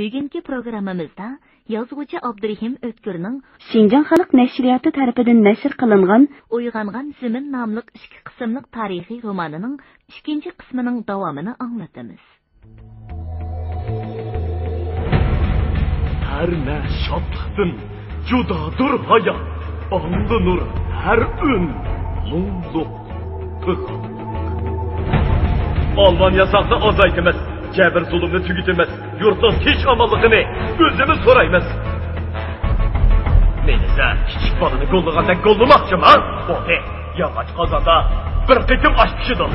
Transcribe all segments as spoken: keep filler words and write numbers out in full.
بۈگۈنكى پروگراممىمىزدا يازغۇچى ئابدۇرېھىم ئۆتكۈرنىڭ شىنجاڭ خەلق نەشرىياتى تەرىپىدىن نەشر قىلىنغان ئويغانغان زېمىن ناملىق ئىككى قىسىملىق تارىخىي رومانىنىڭ ئىككىنچى قىسمىنىڭ داۋامىنى ئاڭلىتىمىز. ھەر نە شادلىقتىن جۇدادۇر ھايات، ئاڭلىنۇر ھەر ئۈن مۇڭلۇق، پىغانلىق. ئالۋان ياساقنى ئازايتىمىز، جەبىر-زۇلۇمنى تۈگىتىمىز، يۇرتنىڭ تىنچ-ئامانلىقىنى ئۆزىمىز سورايمىز. مېنى سەن كىچىك بالىنى گوللىغاندەك گوللىماقچىما؟ بولدى. ياغاچ قازاندا بىر قېتىم ئاش پىشىدۇ.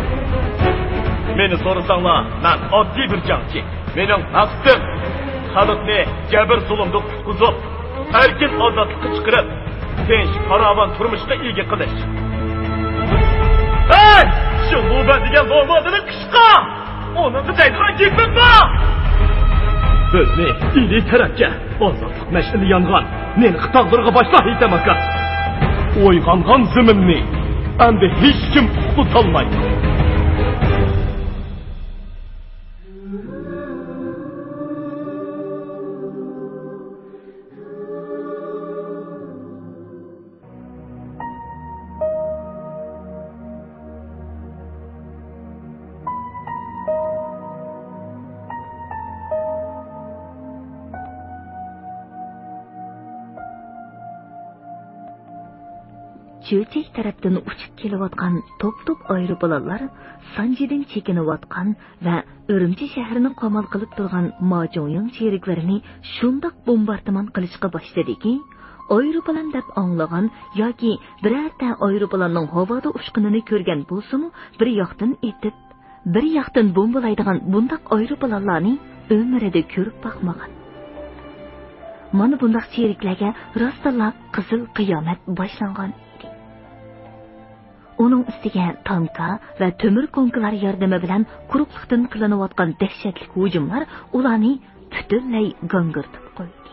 مېنى سورىساڭلار، مەن ئاددىي بىر جەڭچى. مېنىڭ مەقسىتىم خەلقنى جەبىر-زۇلۇمدىن قۇتقۇزۇپ، ئەركىن ئازادلىققا چىقىرىپ، تىنچ، پاراۋان تۇرمۇشقا ئىگە قىلىش. ھەي! شۇ لۇبەن دېگەن لومادىنى قىچقا! ئۇنىڭغا دەيدىغان گېپىم بار! بىزنى ئىلى تەرەپكە ئازادلىق مەشئىلى يانغان نېنىق تاغلىرىغا باشلا، ھېيتەم ئاكا! ئويغانغان زېمىننى ئەمدى ھېچكىم ئۇخلىتالمايدۇ. چۆچەك تەرەپتىن ئۇچۇپ كېلىۋاتقان توپ-توپ ئايروپىلانلار سانجىدىن چېكىنىۋاتقان ۋە ئۈرۈمچى شەھىرىنى قامال قىلىپ تۇرغان ماجۇڭيىڭ چېرىكلىرىنى شۇنداق بومباردىمان قىلىشقا باشلىدىكى، ئايروپىلان دەپ ئاڭلىغان ياكى بىرەرتە ئايروپىلاننىڭ ھاۋادا ئۇچقىنىنى كۆرگەن بولسىمۇ، بىر ياقتىن ئېتىپ، بىر ياقتىن بومبىلايدىغان بۇنداق ئايروپىلانلارنى ئۆمرىدە كۆرۈپ باقمىغان. مانا بۇنداق چېرىكلەرگە راستتىنلا قىزىل قىيامەت باشلانغان ئىدى. ئۇنىڭ ئۈستىگە تانكا ۋە تۆمۈر كونكىلار ياردىمى بىلەن قۇرۇقلۇقتىن قىلىنىۋاتقان دەھشەتلىك ھۇجۇملار ئۇلارنى پۈتۈنلەي گاڭگىرىتىپ قويدى.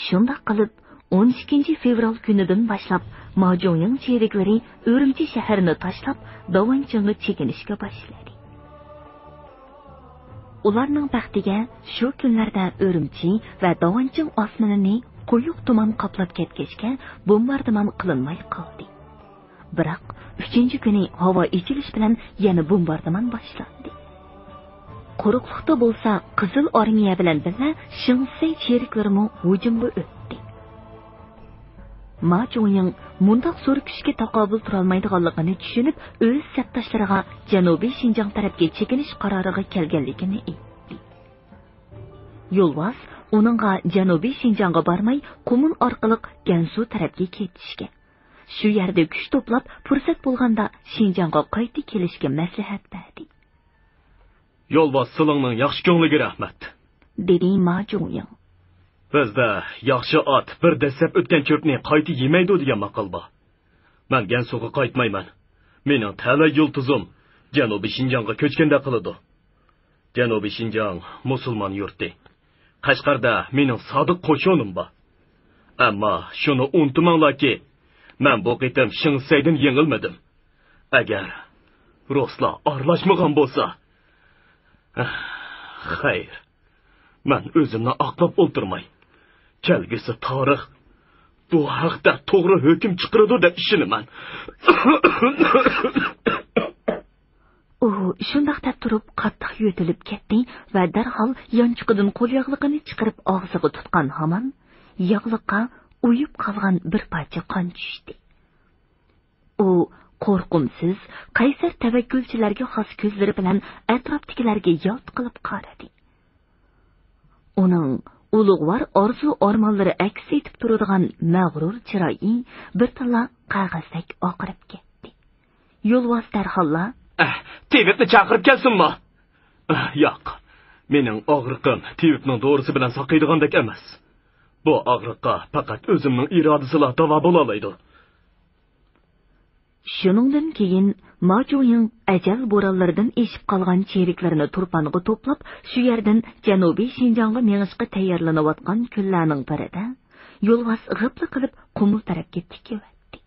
شۇنداق قىلىپ، ئون ئىككىنچى فېۋرال كۈنىدىن باشلاپ، ماجۇڭيىڭ چېرىكلىرى ئۈرۈمچى شەھىرىنى تاشلاپ، داۋانچىڭغا چېكىنىشكە باشلىدى. ئۇلارنىڭ بەختىگە، شۇ كۈنلەردە ئۈرۈمچى ۋە داۋانچىڭ ئاسمىنىنى قويۇق تۇمان قاپلاپ كەتكەچكە، بومباردىمان قىلىنماي قالدى. بىراق، ئۈچىنچى كۈنى ھاۋا ئېچىلىش بىلەن يەنە بومباردىمان باشلاندى. قۇرۇقلۇقتا بولسا قىزىل ئارمىيە بىلەن بىللە شېڭ سەي چېرىكلىرىمۇ ھۇجۇمغا ئۆتتى. ما جۇڭيىڭ مۇنداق زور كۈچكە تاقابىل تۇرالمايدىغانلىقىنى چۈشىنىپ، ئۆز سەپداشلىرىغا جەنۇبىي شىنجاڭ تەرەپكە چېكىنىش قارارىغا كەلگەنلىكىنى ئېيتتى. يولۋاس ئۇنىڭغا جەنۇبىي شىنجاڭغا بارماي، قۇمۇل ئارقىلىق گەنسۇ تەرەپكە كېتىشكە، شۇ يەردە كۈچ توپلاپ، پۇرسەت بولغاندا شىنجاڭغا قايتا كېلىشكە مەسلىھەت بەردى. يولۋاس، سىلىڭنىڭ ياخشى كۆڭلىگە رەھمەت، دېدى ما جۇڭيىڭ. بىزدە ياخشى ئات بىر دەسسەپ ئۆتكەن چۆپنى قايتا يېمەيدۇ دېگەن ماقال بار. مەن گەنسۇغا قايتمايمەن. مېنىڭ تەلەي يۇلتۇزۇم جەنۇبىي شىنجاڭغا كۆچكەندەك قىلىدۇ. جەنۇبىي شىنجاڭ مۇسۇلمان يۇرتى. قەشقەردە مېنىڭ سادىق قوشۇنۇم بار. ئەمما شۇنى ئۇنتۇماڭلاركى، مەن بۇ قېتىم شېڭ سەيدىن يېڭىلمىدىم. ئەگەر رۇسلار ئارىلاشمىغان بولسا، خەير، مەن ئۆزۈمنى ئاقلاپ ئولتۇرماي، كەلگۈسى تارىخ بۇ ھەقتە توغرا ھۆكۈم چىقىرىدۇ دەپ ئىشىنىمەن. ئۇ شۇنداق دەپ تۇرۇپ قاتتىق يۆتىلىپ كەتتى ۋە دەرھال يانچۇقىدىن قولياغلىقىنى چىقىرىپ ئاغزىغا تۇتقان ھامان، ياغلىققا ئۇيۇپ قالغان بىر پارچە قان چۈشتى. ئۇ قورقۇمسىز، قەيسەر تەۋەككۈلچىلەرگە خاس كۆزلىرى بىلەن ئەتراپتىكىلەرگە يالت قىلىپ قارىدى. ئۇنىڭ ئۇلۇغۋار ئارزۇ-ئارمانلىرى ئەكس ئېتىپ تۇرىدىغان مەغرۇر چىرايى بىردىنلا قەغەزدەك ئاقىرىپ كەتتى. يولۋاس دەرھاللا، ئەھ، تېۋىپنى چاقىرىپ كەلسۇنمۇ؟ ئەھ، ياق. مېنىڭ ئاغرىقىم تېۋىپنىڭ دورىسى بىلەن ساقىيدىغاندەك ئەمەس. بۇ ئاغرىققا پەقەت ئۆزۈمنىڭ ئىرادىسىلا داۋا بولالايدۇ. شۇنىڭدىن كېيىن ما جۇڭيىڭ ئەجەل بورانلىرىدىن ئېشىپ قالغان چېرىكلىرىنى تۇرپانغا توپلاپ، شۇ يەردىن جەنۇبىي شىنجاڭغا مېڭىشقا تەييارلىنىۋاتقان كۈنلەرنىڭ بىرىدە، يولۋاس غىپلا قىلىپ قۇمۇل تەرەپكە تىكىۋەتتى.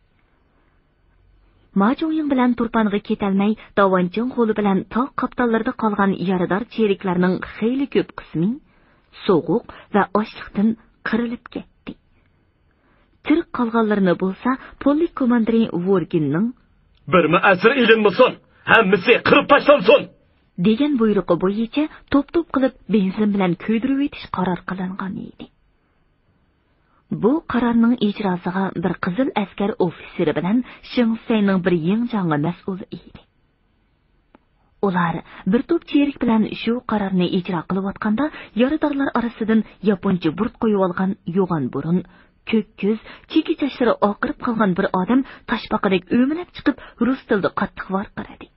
ما جۇڭيىڭ بىلەن تۇرپانغا كېتەلمەي، داۋانچىڭ غولى بىلەن تاغ قاپتاللىرىدا قالغان يارىدار چېرىكلەرنىڭ خېلى كۆپ قىسمى سوغۇق ۋە ئاچلىقتىن قىرىلىپ كەتتى. تىرىك قالغانلىرىنى بولسا پولك كوماندىرى ۋورگىننىڭ «بىرمۇ ئەسىر ئېلىنمىسۇن، ھەممىسى قىرىپ تاشلانسۇن!» دېگەن بۇيرۇقى بويىچە توپ-توپ قىلىپ بېنزىن بىلەن كۆيدۈرۈۋېتىش قارار قىلىنغان ئىدى. بۇ قارارنىڭ ئىجراسىغا بىر قىزىل ئەسكەر ئوفىتسېرى بىلەن شېڭ سەينىڭ بىر يىڭجاڭى مەسئۇل ئىدى. ئۇلار بىر توپ چېرىك بىلەن شۇ قارارنى ئىجرا قىلىۋاتقاندا، يارىدارلار ئارىسىدىن ياپونچە بۇرۇت قويۇۋالغان يوغان بۇرۇن، كۆك كۆز، چېكە چاچلىرى ئاقىرىپ قالغان بىر ئادەم تاشپاقىدەك ئۆمىلەپ چىقىپ، رۇس تىلىدا قاتتىق ۋارقىرىدى.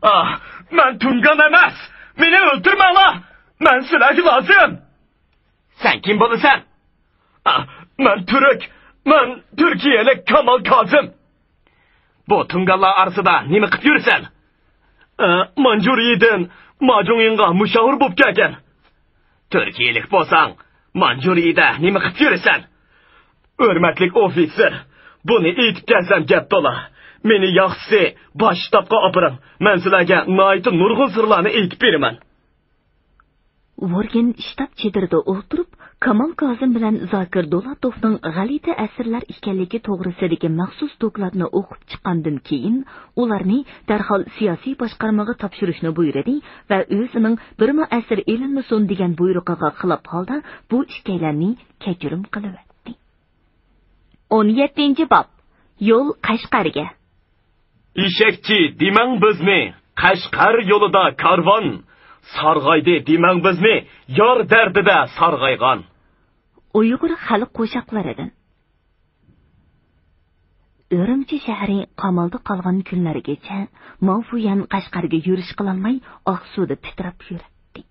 «ئاھ، مەن تۇڭگان ئەمەس! مېنى ئۆلتۈرمەڭلار! مەن سىلەرگە لازىم!» «سەن كىم بولىسەن؟» «ئاھ، مەن تۈرك! مەن تۈركىيەلىك كامال كازىم!» «بۇ تۇڭگانلار ئارىسىدا نېمە قىپ يۈرىسەن؟» «ئە، مانجۇرىيىدىن ماجۇڭيىڭغا مۇشاۋىر بوپ كەلگەن.» «تۈركىيەلىك بولساڭ، مانجۇرىيىدە نېمە قىپ يۈرىسەن؟» «ھۆرمەتلىك ئوفىتسېر، بۇنى ئېيتىپ كەلسەم گەپ تولا. مېنى ياخشىسى باش شتابقا ئاپىرىڭ، مەن سىلەرگە ناھايىتى نۇرغۇن سىرلارنى ئېيتىپ بېرىمەن.» ۋورگىن شتاب چېدىرىدا ئولتۇرۇپ، كامال كازىم بىلەن زاكىر دولاتوفنىڭ غەلىتە ئەسىرلەر ئىكەنلىكى توغرىسىدىكى مەخسۇس دوكلاتنى ئوقۇپ چىققاندىن كېيىن، ئۇلارنى دەرھال سىياسىي باشقارمىغا تاپشۇرۇشنى بۇيرۇدى ۋە ئۆزىنىڭ «بىرمۇ ئەسىر ئېلىنمىسۇن» دېگەن بۇيرۇقىغا خىلاپ ھالدا بۇ ئىككىيلەننى كەچۈرۈم قىلىۋەتتى. ئون يەتتىنچى باب. يول قەشقەرگە. «ئېشەكچى دېمەڭ بىزنى، قەشقەر يولىدا كارۋان، سارغايدى دېمەڭ بىزنى، يار دەردىدە سارغايغان.» ئۇيغۇر خەلق قوشاقلىرىدىن. ئۈرۈمچى شەھىرى قامالدا قالغان كۈنلەرگىچە ماۋفۇيۈەن قەشقەرگە يۈرۈش قىلالماي، ئاقسۇدا پىتىراپ يۈرەتتى.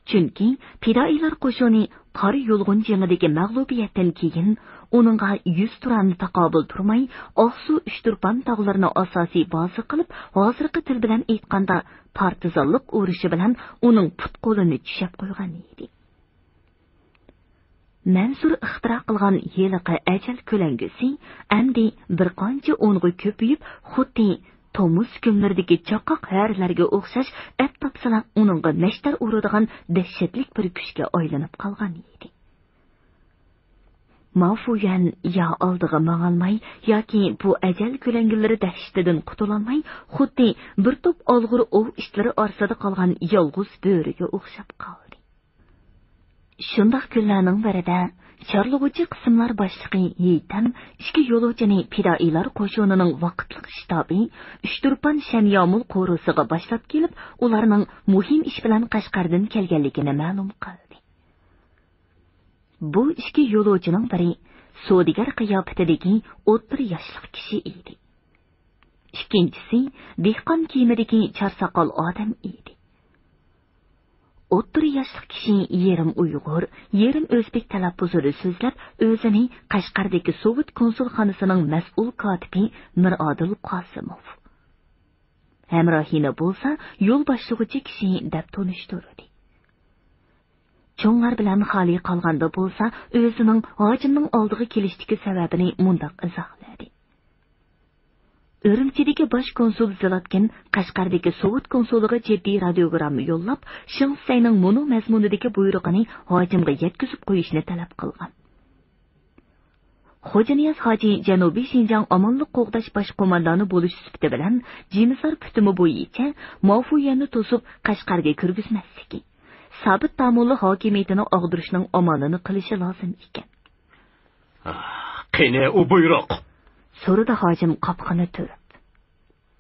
چۈنكى پىدائىيلار قوشۇنى قارا يۇلغۇن جېڭىدىكى مەغلۇبىيەتتىن كېيىن، ئۇنىڭغا يۈز تۇرانە تاقابىل تۇرماي، ئاقسۇ ئۈچتۇرپان تاغلىرىنى ئاساسىي بازا قىلىپ، ھازىرقى تىل بىلەن ئېيتقاندا، پارتىزانلىق ئۇرۇشى بىلەن ئۇنىڭ پۇت-قولىنى چۈشەپ قويغان ئىدى. مەنسۇر ئىختىرا قىلغان ھېلىقى ئەجەل كۆلەڭگىسى ئەمدى بىر قانچە ئونغا كۆپىيىپ، خۇددى تومۇز كۈنلىرىدىكى چاققاق ھەرىلەرگە ئوخشاش، ئەپ تاپسىلا ئۇنىڭغا نەشتەر ئۇرىدىغان دەھشەتلىك بىر كۈچكە ئايلىنىپ قالغان ئىدى. ماۋفۇيۈەن يا ئالدىغا ماڭالماي، ياكى بۇ ئەجەل كۆلەڭگىلىرى دەھشىتىدىن قۇتۇلالماي، خۇددى بىر توپ ئالغۇر ئوۋ ئىتلىرى ئارىسىدا قالغان يالغۇز بۆرىگە ئوخشاپ قالدى. شۇنداق كۈنلەرنىڭ بىرىدە، چارلىغۇچى قىسىملار باشلىقى ھېيتەم ئىككى يولۇچىنى پىدائىيلار قوشۇنىنىڭ ۋاقىتلىق شتابى ئۈچتۇرپان شەنيامۇل قورۇسىغا باشلاپ كېلىپ، ئۇلارنىڭ مۇھىم ئىش بىلەن قەشقەردىن كەلگەنلىكىنى مەلۇم قىلدى. بۇ ئىككى يولۇچىنىڭ بىرى سودىگەر قىياپىتىدىكى ئوتتۇرا ياشلىق كىشى ئىدى. ئىككىنچىسى دېھقان كىيىمىدىكى چارساقال ئادەم ئىدى. ئوتتۇرا ياشلىق كىشى يېرىم ئۇيغۇر، يېرىم ئۆزبېك تەلەپپۇزىدا سۆزلەپ، ئۆزىنى قەشقەردىكى سوۋېت كونسۇلخانىسىنىڭ مەسئۇل كاتىپى مىرئادىل قاسىموف، ھەمراھىنى بولسا يول باشلىغۇچى كىشى دەپ تونۇشتۇردى. چوڭلار بىلەن خالىي قالغاندا بولسا، ئۆزىنىڭ ھاجىمنىڭ ئالدىغا كېلىشتىكى سەۋەبىنى مۇنداق ئىزاھلىدى. ئۈرۈمچىدىكى باش كونسۇل زىلاتكىن قەشقەردىكى سوۋېت كونسۇلىغا جىددىي رادىيوگرامما يوللاپ، شېڭ سەينىڭ مۇنۇ مەزمۇندىكى بۇيرۇقىنى ھاجىمغا يەتكۈزۈپ قويۇشنى تەلەپ قىلغان. خوجانىياز ھاجى جەنۇبىي شىنجاڭ ئامانلىق قوغداش باش قوماندانى بولۇش سۈپىتى بىلەن جىمىسار پۈتۈمى بويىچە ماۋفۇيۈەننى توسۇپ، قەشقەرگە كىرگۈزمەسلىكى، سابىت داموللا ھاكىمىيىتىنى ئاغدۇرۇشنىڭ ئامالىنى قىلىشى لازىم ئىكەن. «قېنى ئۇ بۇيرۇق؟» سورىدى ھاجىم قاپىقىنى تۈرۈپ.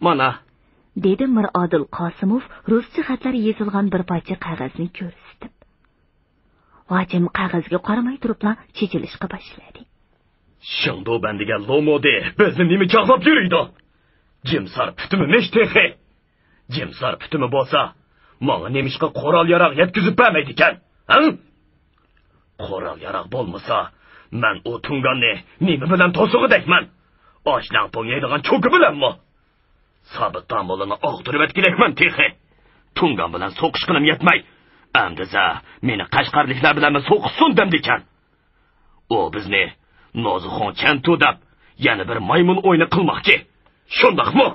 «مانا.» دېدى مىرئادىل قاسىموف رۇسچە خەتلەر يېزىلغان بىر پارچە قەغەزنى كۆرسىتىپ. ھاجىم قەغەزگە قارىماي تۇرۇپلا چېچىلىشقا باشلىدى. «شېڭدۇ بەندىگە لومودى بىزنى نېمە چاغلاپ يۈرىدۇ؟ جىمسار پۈتۈمىمىش تېخى؟ جىمسار پۈتۈمى بولسا، ماڭا نېمىشقا قورال-ياراغ يەتكۈزۈپ بەرمەيدىكەن؟ ھە؟ قورال-ياراغ بولمىسا، مەن ئۇ تۇڭگاننى نېمە بىلەن توسۇغۇدەكمەن؟ ئاشلەڭپۇڭ يەيدىغان چوكا بىلەنمۇ؟ سابىت داموللىنى ئاغدۇرۇۋەتكۈدەكمەن تېخى. تۇڭگان بىلەن سوقۇشقىنىم يەتمەي، ئەمدىسە مېنى قەشقەرلىكلەر بىلەنمۇ سوقۇشسۇن دەمدىكەن. ئۇ بىزنى نوزىخۇڭ چەنتۇ دەپ، يەنە بىر مايمۇن ئويۇنى قىلماقچى. شۇنداقمۇ؟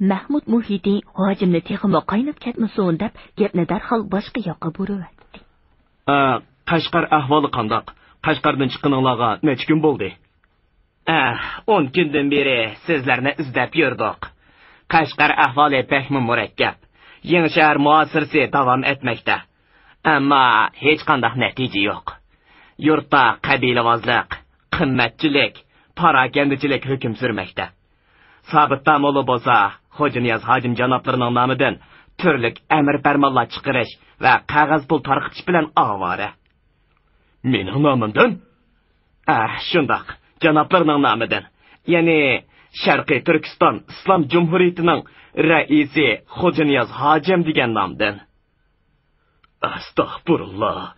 مەھمۇد مۇھىتى ھاجىمنى تېخىمۇ قايناپ كەتمىسۇن دەپ، گەپنى دەرھال باشقا ياققا بۇرۇۋەتتى. ئە، قەشقەر ئەھۋالى قانداق؟ قەشقەردىن چىققىنىڭلارغا نەچچە كۈن بولدى؟ ئە، ئون كۈندىن بېرى سىزلەرنى ئىزدەپ يۈردۇق. قەشقەر ئەھۋالى بەكمۇ مۇرەككەپ. يېڭىشەھەر مۇھاسىرىسى داۋام ئەتمەكتە. ئەمما ھېچقانداق نەتىجە يوق. يۇرتتا قەبىلىۋازلىق، قىممەتچىلىك، پاراكەندىچىلىك ھۆكۈم سۈرمەكتە. سابىت داموللا بولسا خوجانىياز ھاجىم جانابلىرىنىڭ نامىدىن تۈرلۈك ئەمىر پەرمانلار چىقىرىش ۋە قەغەز پۇل تارقىتىش بىلەن ئاۋارە. مېنىڭ نامىمدىن؟ ئە، شۇنداق، جانابلىرىنىڭ نامىدىن. يەنى شەرقىي تۈركىستان ئىسلام جۇمھۇرىيىتىنىڭ رەئىسى خوجانىياز ھاجىم دېگەن نامدىن. ئەستەغپۇرۇللا.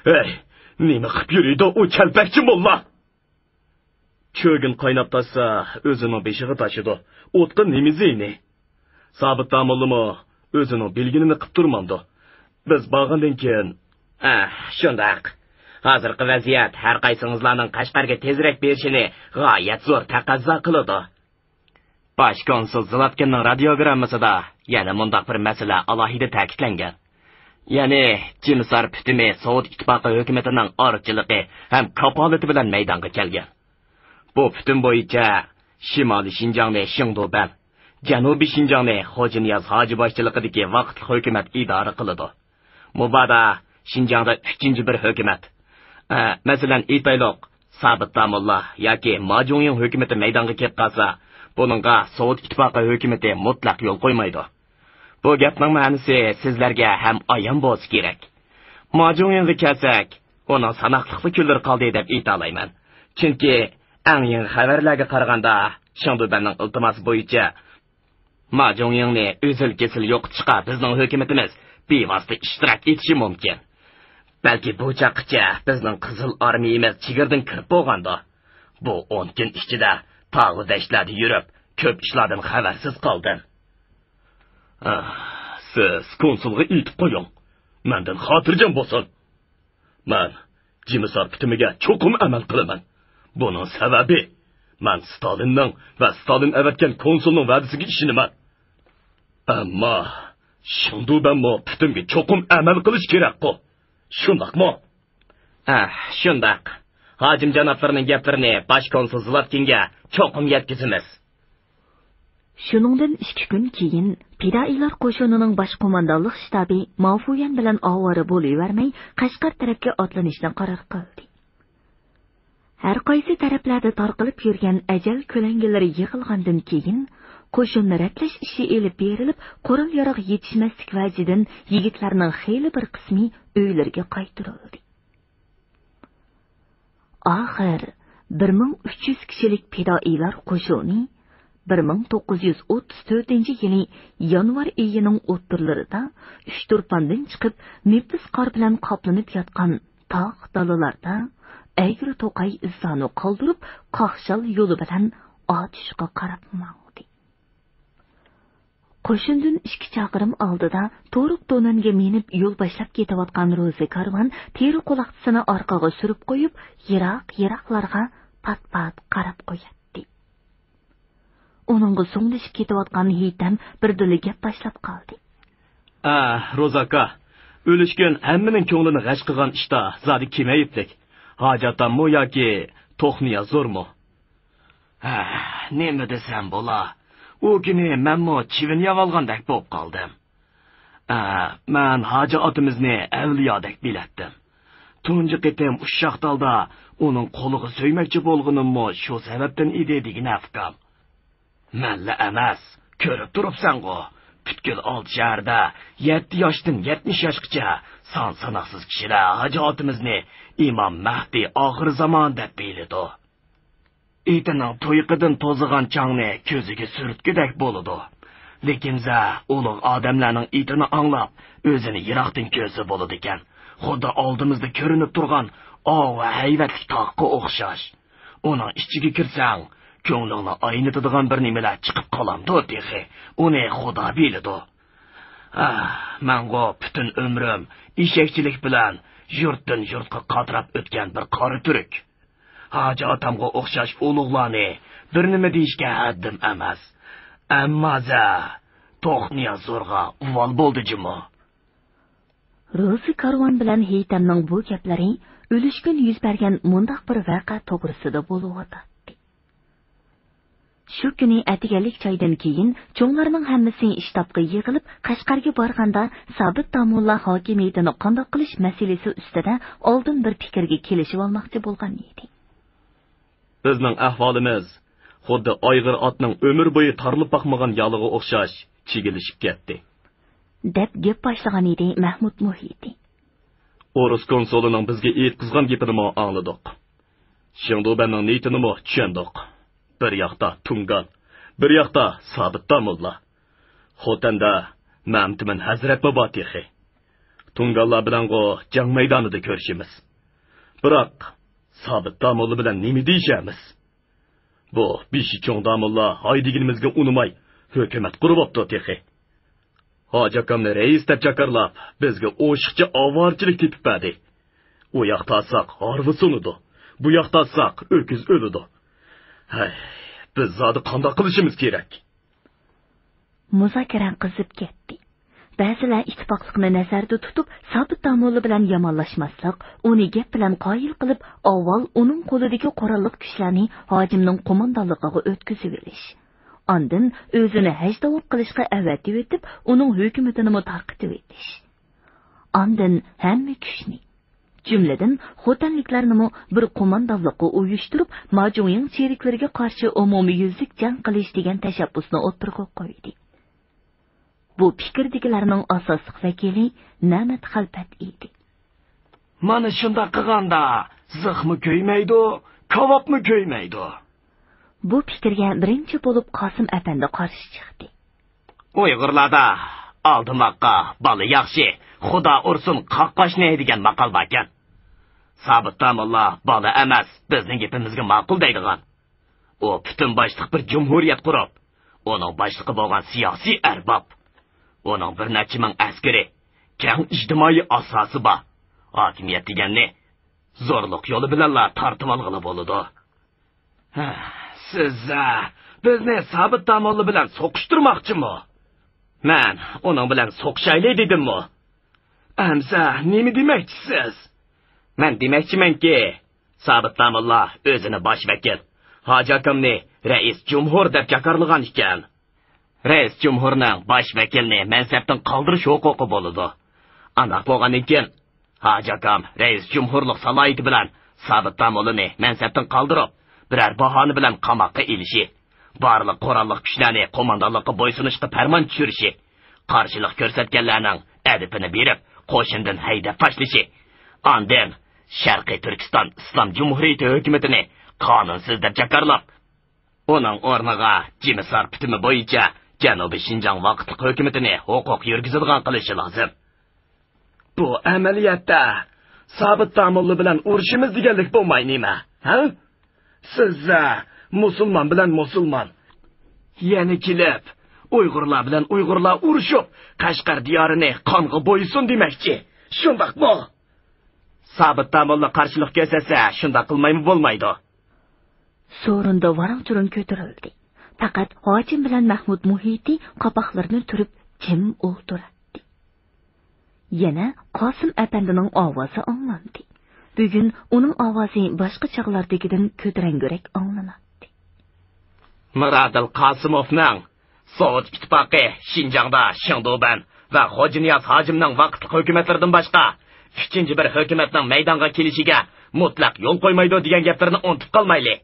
ھەي، نېمە قىپ يۈرىدۇ ئۇ كەلپەكچى موللا؟ چۆگۈن قايناپ تاشسا، ئۆزىنىڭ بېشىغا تاشىدۇ. ئوتقا نېمە زىيىنى؟ سابىت داموللىمۇ ئۆزىنىڭ بىلگىنىنى قىپ تۇرمامدۇ؟ بىز بارغاندىن كېيىن. ھە، شۇنداق. ھازىرقى ۋەزىيەت ھەر قايسىڭىزلارنىڭ قەشقەرگە تېزرەك بېرىشىنى غايەت زور تەقەززا قىلىدۇ. باش كونسۇل زىلاتكىننىڭ رادىيوگراممىسىدا يەنە مۇنداق بىر مەسىلە ئالاھىدە تەكىتلەنگەن. يەنى جىمىسار پۈتۈمى سوۋېت ئىتتىپاقى ھۆكۈمىتىنىڭ ئارىچىلىقى ھەم كاپالىتى بىلەن مەيدانغا كەلگەن. بۇ پۈتۈم بويىچە شىمالىي شىنجاڭنى شېڭدۇبەن، جەنۇبىي شىنجاڭنى خوجانىياز ھاجى باشچىلىقىدىكى ۋاقىتلىق ھۆكۈمەت ئىدارە قىلىدۇ. مۇبادا شىنجاڭدا ئۈچىنچى بىر ھۆكۈمەت، ئە، مەسىلەن، ئېيتايلۇق، سابىت داموللا ياكى ما جۇڭيىڭ ھۆكۈمىتى مەيدانغا كېلىپ قالسا، بۇنىڭغا سوۋېت ئىتتىپاقى ھۆكۈمىتى مۇتلەق يول قويمايدۇ. بۇ گەپنىڭ مەنىسى سىزلەرگە ھەم ئايان بولسا كېرەك. ما جۇڭيىڭغا كەلسەك، ئۇنىڭ ساناقلىقلا كۈنلىرى قالدى دەپ ئېيتالايمەن. چۈنكى ئەڭ يېڭى خەۋەرلەرگە قارىغاندا، شېڭدۇبەننىڭ ئىلتىماسى بويىچە ما جۇڭيىڭنى ئۈزۈل-كېسىل يوقىتىشقا بىزنىڭ ھۆكۈمىتىمىز بىۋاسىتە ئىشتىراك ئېتىشى مۇمكىن. بەلكى بۇ چاغقىچە بىزنىڭ قىزىل ئارمىيىمىز چېگرىدىن كىرىپ بولغاندۇ. بۇ ئون كۈن ئىچىدە تاغۇ دەشتلەردە يۈرۈپ، كۆپ ئىشلاردىن خەۋەرسىز قالدىم. ئاھ، سىز كونسۇلغا ئېيتىپ قويۇڭ. مەندىن خاتىرجەم بولسۇن. مەن جىمىسار پۈتۈمىگە چوقۇم ئەمەل قىلىمەن. بۇنىڭ سەۋەبى، مەن ستالىننىڭ ۋە ستالىن ئەۋەتكەن كونسۇلنىڭ ۋەدىسىگە ئىشىنىمەن. ئەمما شېڭدۇبەنمۇ پۈتۈمگە چوقۇم ئەمەل قىلىش كېرەكقۇ. شۇنداقمۇ؟ ھە، شۇنداق. ھاجىم جانابلىرىنىڭ گەپلىرىنى باش كونسۇل زىلاتكىنگە چوقۇم يەتكۈزىمىز. شۇنىڭدىن ئىككى كۈن كېيىن، پىدائىيلار قوشۇنىنىڭ باش قوماندانلىق شتابى ماۋفۇيۈەن بىلەن ئاۋارە بولۇۋەرمەي، قەشقەر تەرەپكە ئاتلىنىشنى قارار قىلدى. ھەر قايسى تەرەپلەردە تارقىلىپ يۈرگەن ئەجەل كۆلەڭگىلىرى يىغىلغاندىن كېيىن، قوشۇننى رەتلەش ئىشى ئېلىپ بېرىلىپ، قورال-ياراغ يېتىشمەسلىك ۋەجىدىن يىگىتلەرنىڭ خېلى بىر قىسمى ئۆيلىرىگە قايتۇرۇلدى. ئاخىر بىر مىڭ ئۈچ يۈز كىشىلىك پىدائىيلار قوشۇنى بىر مىڭ توققۇز يۈز ئوتتۇز تۆتىنچى يىلى يانۋار ئېيىنىڭ ئوتتۇرىلىرىدا ئۈچتۇرپاندىن چىقىپ، نېپىز قار بىلەن قاپلىنىپ ياتقان تاغ دالىلاردا ئەگرى توقاي ئىزلارنى قالدۇرۇپ، قاقشال يولى بىلەن ئاتۇشقا قاراپ ماڭدى. قوشۇندىن ئىككى چاقىرىم ئالدىدا تورۇق دونەنگە مىنىپ يول باشلاپ كېتىۋاتقان روزى كارۋان تېرە قۇلاقچىسىنى ئارقىغا سۈرۈپ قويۇپ، يىراق-يىراقلارغا پات-پات قاراپ قوياتتى. ئۇنىڭغا زوڭلىشىپ كېتىۋاتقان ھېيتەم بىردىنلا گەپ باشلاپ قالدى. ئە، روزى ئاكا، ئۈلۈشكۈن ھەممىنىڭ كۆڭلىنى غەش قىلغان ئىشتا زادى كىم ئەيىبلىك؟ ھاجى ئاتاممۇ ياكى توخنىيازورمۇ؟ ھە، نېمە دېسەم بولا؟ ئۇ كۈنى مەنمۇ چىۋىن يەۋالغاندەك بولۇپ قالدىم. ھە، مەن ھاجى ئاتىمىزنى ئەۋلىيادەك بىلەتتىم. تۇنجى قېتىم ئۇششاق ھالدا ئۇنىڭ قولىغا سۆيمەكچى بولغىنىممۇ شۇ سەۋەبتىن ئىدى دېگىنە ئۇكام. مەنلا ئەمەس، كۆرۈپ تۇرۇپسەنغۇ، پۈتكۈل ئالتە شەھەردە يەتتە ياشتىن يەتمىش ياشقىچە سان ساناقسىز كىشىلەر ھاجى ئاتىمىزنى ئىمام مەھدى ئاخىر زامان دەپ بىلىدۇ. ئېتىنىڭ تۇيىقىدىن توزىغان چاڭنى كۆزىگە سۈرتكۈدەك بولىدۇ. لېكىنزە ئۇلۇغ ئادەملەرنىڭ ئېتىنى ئاڭلاپ، ئۆزىنى يىراقتىن كۆرسە بولىدىكەن. خۇددى ئالدىمىزدا كۆرۈنۈپ تۇرغان ئاۋۇ ھەيۋەتلىك تاغقا ئوخشاش. ئۇنىڭ ئىچىگە كىرسەڭ، كۆڭلۈڭنى ئاينىتىدىغان بىر نېمىلەر چىقىپ قالامدۇ تېخى، ئۇنى خۇدا بىلىدۇ. ئاھ، مەنغۇ پۈتۈن ئۆمرۈم ئېشەكچىلىك بىلەن يۇرتتىن يۇرتقا قاتراپ ئۆتكەن بىر قارا تۈرك. ھاجى ئاتامغا ئوخشاش ئۇلۇغلارنى بىر نېمە دېيىشكە ھەددىم ئەمەس. ئەمما زە، توخنىياز زورغا ئۇۋال بولدى جۇمۇ. روزى كارۋان بىلەن ھېيتەمنىڭ بۇ گەپلىرى ئۆلۈشكۈن يۈز بەرگەن مۇنداق بىر ۋەقە توغرىسىدا بولۇۋاتاتتى. شۇ كۈنى ئەتىگەنلىك چايدىن كېيىن چوڭلارنىڭ ھەممىسى شتابقا يىغىلىپ، قەشقەرگە بارغاندا، سابىت داموللا ھاكىمىيىتىنى قانداق قىلىش مەسىلىسى ئۈستىدە ئالدىن بىر پىكىرگە كېلىشىۋالماقچى بولغان ئىدى. بىزنىڭ ئەھۋالىمىز خۇددى ئايغىر ئاتنىڭ ئۆمۈر بويى تارىلىپ باقمىغان يالىغا ئوخشاش چىگىلىشىپ كەتتى. دەپ گەپ باشلىغان ئىدى مەھمۇد مۇھىتى. ئورۇس كونسۇلىنىڭ بىزگە ئېيتقۇزغان گېپىنىمۇ ئاڭلىدۇق. شېڭدۇبەننىڭ نىيىتىنىمۇ چۈشەندۇق. بىر ياقتا تۇڭگان، بىر ياقتا سابىت داموللا. خوتەندە مەمتىمىن ھەزرەتمۇ بار تېخى. تۇڭگانلار بىلەنغۇ جەڭ مەيدانىدا كۆرۈشىمىز. بىراق، سابىت داموللا بىلەن نېمە دېيىشەرمىز؟ بۇ بېشى چوڭ داموللا ھاي دېگىنىمىزگە ئۇنىماي، ھۆكۈمەت قۇرۇۋاپتۇ تېخى. ھاجى ئاكامنى رەئىس دەپ جاكارلاپ، بىزگە ئوشۇقچە ئاۋارىچىلىك تېپىپ بەردى. ئۇ ياقتا ئاتساق، ھارۋا سۇنىدۇ. بۇ ياقتا ئاتساق، ئۆكۈز ئۆلىدۇ. ھەي، بىز زادى قانداق قىلىشىمىز كېرەك؟ مۇزاكىرە قىزىپ كەتتى. بەزىلەر ئىتتىپاقلىقنى نەزەردە تۇتۇپ، سابىت داموللا بىلەن يامانلاشماسلىق، ئۇنى گەپ بىلەن قايىل قىلىپ، ئاۋۋال ئۇنىڭ قولىدىكى قوراللىق كۈچلەرنى ھاجىمنىڭ قوماندانلىقىغا ئۆتكۈزۈۋېلىش. ئاندىن ئۆزىنى ھەج داۋان قىلىشقا ئەۋەتىۋېتىپ، ئۇنىڭ ھۆكۈمىتىنىمۇ تارقىتىۋېتىش. ئاندىن ھەممە كۈچنى، جۈملىدىن خوتەنلىكلەرنىمۇ بىر قوماندانلىققا ئۇيۇشتۇرۇپ، ماجۇڭيىڭ چېرىكلىرىگە قارشى ئومۇميۈزلۈك جەڭ قىلىش دېگەن تەشەببۇسنى ئوتتۇرىغا قويدى. بۇ پىكىردىكىلەرنىڭ ئاساسلىق ۋەكىلى نەمەت خەلپەت ئىدى. مانا شۇنداق قىلغاندا زىخمۇ كۆيمەيدۇ، كاۋاپمۇ كۆيمەيدۇ. بۇ پىكىرگە بىرىنچى بولۇپ قاسىم ئەپەندى قارشى چىقتى. ئۇيغۇرلاردا «ئالدىماققا بالا ياخشى، خۇدا ئۇرسۇن قاقباشنى» دېگەن ماقال باركەن. سابىت داموللا بالا ئەمەس، بىزنىڭ گېپىمىزگە ماقۇل دەيدىغان. ئۇ پۈتۈن باشلىق بىر جۇمھۇرىيەت قۇرۇپ، ئۇنىڭ باشلىقى بولغان سىياسىي ئەرباب. ئۇنىڭ بىر نەچچە مىڭ ئەسكىرى، كەڭ ئىجتىمائىي ئاساسى بار. ھاكىمىيەت دېگەننى زورلۇق يولى بىلەنلا تارتىۋالغىلى بولىدۇ. ھە، سىز، ھە، بىزنى سابىت داموللا بىلەن سوقۇشتۇرماقچىمۇ؟ مەن ئۇنىڭ بىلەن سوقۇشايلى دېدىممۇ؟ ئەمسە نېمە دېمەكچىسىز؟ مەن دېمەكچىمەنكى، سابىت داموللا ئۆزىنى باش ۋەكىل، ھاجى ئاكامنى رەئىس جۇمھۇر دەپ جاكارلىغان ئىكەن. رەئىس جۇمھۇرنىڭ باش ۋەكىلنى مەنسەپتىن قالدۇرۇش ھوقۇقى بولىدۇ. ئانداق بولغاندىن كېيىن، ھاجى ئاكام رەئىس جۇمھۇرلۇق سالاھىيىتى بىلەن سابىت داموللىنى مەنسەپتىن قالدۇرۇپ، بىرەر باھانە بىلەن قاماققا ئېلىشى، بارلىق قوراللىق كۈچلەرنى قوماندانلىققا بويسۇنۇشقا پەرمان چۈشۈرۈشى، قارشىلىق كۆرسەتكەنلەرنىڭ ئەدىپىنى بېرىپ، قوشۇندىن ھەيدەپ تاشلىشى، ئاندىن شەرقىي تۈركىستان ئىسلام جۇمھۇرىيىتى ھۆكۈمىتىنى قانۇنسىز دەپ جاكارلاپ، ئۇنىڭ ئورنىغا جىمىسار پۈتۈمى بويىچە جەنۇبىي شىنجاڭ ۋاقىتلىق ھۆكۈمىتىنى ھوقۇق يۈرگۈزىدىغان قىلىشى لازىم. بۇ ئەمەلىيەتتە سابىت داموللا بىلەن ئۇرۇشىمىز دېگەنلىك بولماي نېمە؟ ھە؟ سىز، ھە، مۇسۇلمان بىلەن مۇسۇلمان. يەنە كېلىپ، ئۇيغۇرلار بىلەن ئۇيغۇرلار ئۇرۇشۇپ، قەشقەر دىيارىنى قانغا بويىسۇن دېمەكچى. شۇنداقمۇ؟ سابىت داموللا قارشىلىق كۆرسەتسە، شۇنداق قىلمايمۇ بولمايدۇ. سورۇندا ۋاراڭ-چۇرۇڭ كۆتۈرۈلدى. پەقەت ھاجىم بىلەن مەھمۇد مۇھىتى قاپاقلىرىنى تۈرۈپ جىم ئولتۇراتتى. يەنە قاسىم ئەپەندىنىڭ ئاۋازى ئاڭلاندى. بۈگۈن ئۇنىڭ ئاۋازى باشقا چاغلاردىكىدىن كۆتۈرەڭگۈرەك ئاڭلىناتتى. مۇرادىل قاسىموفنىڭ سوۋېت ئىتتىپاقى شىنجاڭدا شېڭدۇبەن ۋە خوجانىياز ھاجىمنىڭ ۋاقىتلىق ھۆكۈمەتلىرىدىن باشقا ئۈچىنچى بىر ھۆكۈمەتنىڭ مەيدانغا كېلىشىگە مۇتلەق يول قويمايدۇ دېگەن گەپلىرىنى ئۇنتۇپ قالمايلى.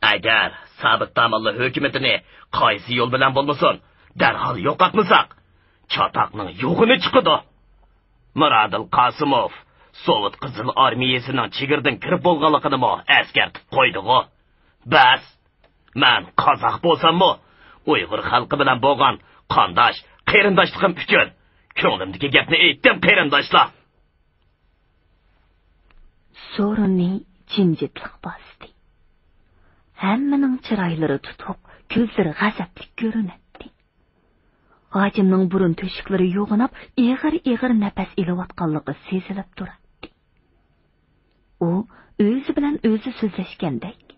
ئەگەر سابىت داموللا ھۆكۈمىتىنى قايسى يول بىلەن بولمىسۇن، دەرھال يوقاتمىساق، چاتاقنىڭ يوغىنى چىقىدۇ. مۇرادىل قاسىموف سوۋېت قىزىل ئارمىيىسىنىڭ چېگرىدىن كىرىپ بولغانلىقىنىمۇ ئەسكەرتىپ قويدىغۇ. بەس، مەن قازاق بولساممۇ، ئۇيغۇر خەلقى بىلەن بولغان قانداش، قېرىنداشلىقىم ئۈچۈن كۆڭلۈمدىكى گەپنى ئېيتتىم، قېرىنداشلار. سورۇننى جىمجىتلىق باستى. ھەممىنىڭ چىرايلىرى تۇتۇق، كۆزلىرى غەزەپلىك كۆرۈنەتتى. ھاجىمنىڭ بۇرۇن تۆشۈكلىرى يوغىناپ، ئېغىر-ئېغىر نەپەس ئېلىۋاتقانلىقى سېزىلىپ تۇراتتى. ئۇ ئۆزى بىلەن ئۆزى سۆزلەشكەندەك،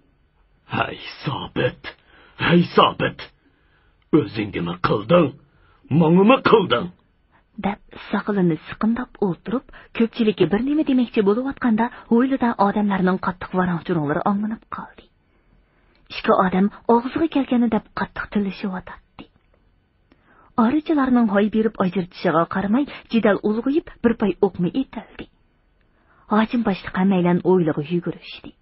ھەي سابىت، ھەي سابىت! ئۆزۈڭگىمۇ قىلدىڭ، ماڭىمۇ قىلدىڭ! دەپ ساقىلىنى سىقىمداپ ئولتۇرۇپ، كۆپچىلىككە بىر نېمە دېمەكچى بولۇۋاتقاندا، ھويلىدا ئادەملەرنىڭ قاتتىق ۋاراڭ-چۇرۇڭلىرى ئاڭلىنىپ قالدى. ئىككى ئادەم ئاغزىغا كەلگەننى دەپ قاتتىق تىللىشىۋاتاتتى. ئارىچىلارنىڭ ھاي بېرىپ ئاجرىتىشىغا قارىماي، جېدەل ئۇلغىيىپ، بىر پاي ئوقمۇ ئېتىلدى. ھاجىم باشلىق ھەممەيلەن ھويلىغا يۈگۈرۈشتى.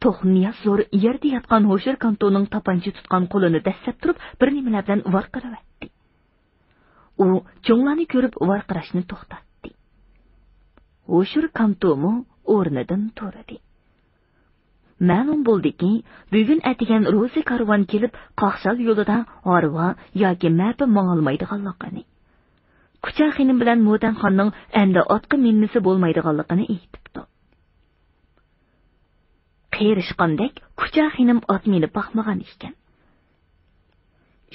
توخۇنىياز زور يەردە ياتقان ھوشۇر كانتونىڭ تاپانچا تۇتقان قولىنى دەسسەپ تۇرۇپ، بىر نېمىلەر بىلەن ۋارقىراۋەتتى. ئۇ چوڭلارنى كۆرۈپ ۋارقىراشنى توختاتتى. ھوشۇر كانتومۇ ئورنىدىن تۇردى. مەلۇم بولدىكى، بۈگۈن ئەتىگەن روزى كارۋان كېلىپ، قاقشال يولىدا ھارۋا ياكى مەپە ماڭالمايدىغانلىقىنى، كۇچا خېنىم بىلەن مودەنخاننىڭ ئەمدى ئاتقا مىنمىسى بولمايدىغانلىقىنى ئېيتىپتۇ. قېرىشقاندەك، كۇچا خېنىم ئات مىنىپ باقمىغان ئىكەن.